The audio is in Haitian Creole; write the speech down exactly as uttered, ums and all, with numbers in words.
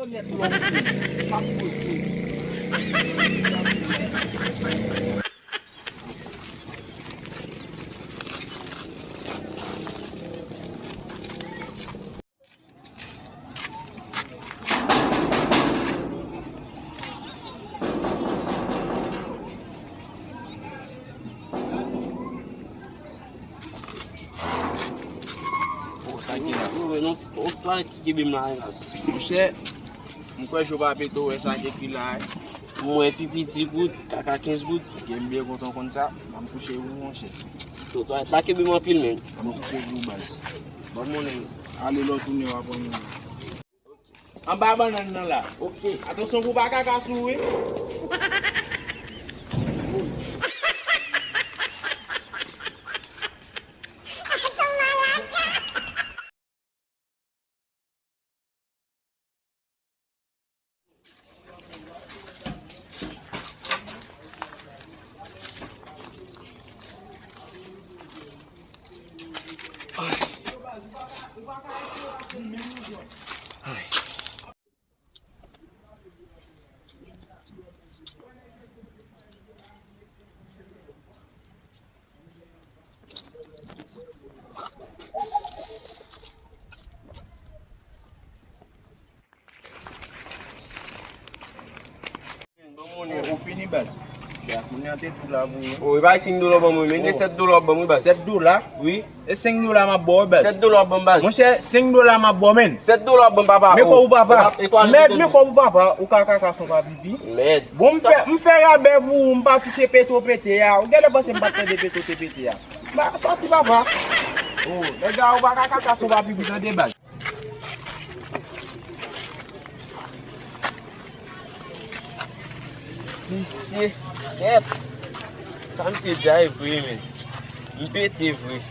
Nèt lonte, m ap poze. Oh, sa gen la. Yo, men yon ti, yon ti twalèt ki kenbe m la, elas. Monchè, m kwè jou pa pete, w wè sa k ekri la, eh. M wè pipi dis goud, kaka kenz goud. Gen m byen kontan konn sa, m ap kouche pou ou, monchè. Yo, twalèt la kenbe m anpil, men. M ap kouche pou ou, baz. Bon, monnen, ale lè w tounen, w a pran monnen. Anba bannann nan la. Ok. Atansyon pou pa kaka sou ou, wi. Bon, monnen, ou fini, baz. Ya, monnen an te tou la pou ou. Oh, e bay senk dola ban mwen, men de sèt dola ban mwen, baz. Sèt dola? Wi. E senk dola m ap ba w, baz. Sèt dola ban m, baz. Monchè, senk dola m ap ba w, men. Sèt dola ban m, papa. Men kòb ou, papa. Mèd, men kòb ou, papa. Ou ka kaka san pa pipi. Mèd. Bon, m fè, m fè rabè pou ou, m pa touche pete w pete a. Ou genlè panse m pa t tande pete w te pete a. Ba, sòti, papa. Oh, nèg la, ou pa ka kaka san pa pipi, tande, baz. Misye, kèt. Sa misye di a e vre, men. M pete vre.